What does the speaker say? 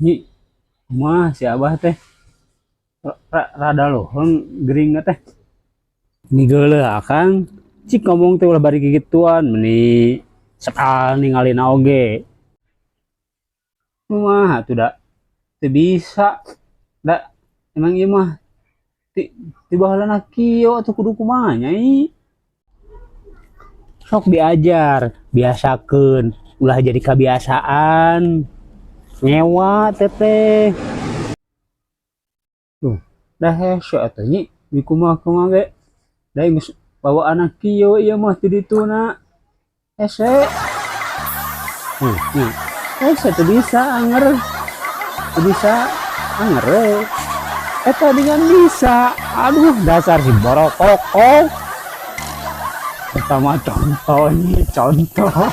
Nyi, mah si Abah teh rada lohong gering teh. Ini geuleuh, Akang. Cik ngomong teh ulah bari gituan, meni sepal ningalina oge. Kumaha atuh da? Teu bisa. Da emang ieu mah ti baheulana kieu atuh, kudu kumaha, Nyai? Sok diajar, biasakeun, ulah jadi kebiasaan. Ngewa teteh. Tuh, dah hese atuh, Nyi, di kumaha kumaha ge. Da geus bawaan kieu ieu mah ti dituna. Hese. Nya. Hese, teu bisa anger. Teu bisa anger we. Eta dengan bisa. Aduh, dasar si borokok. Pertama contoh nih, contoh.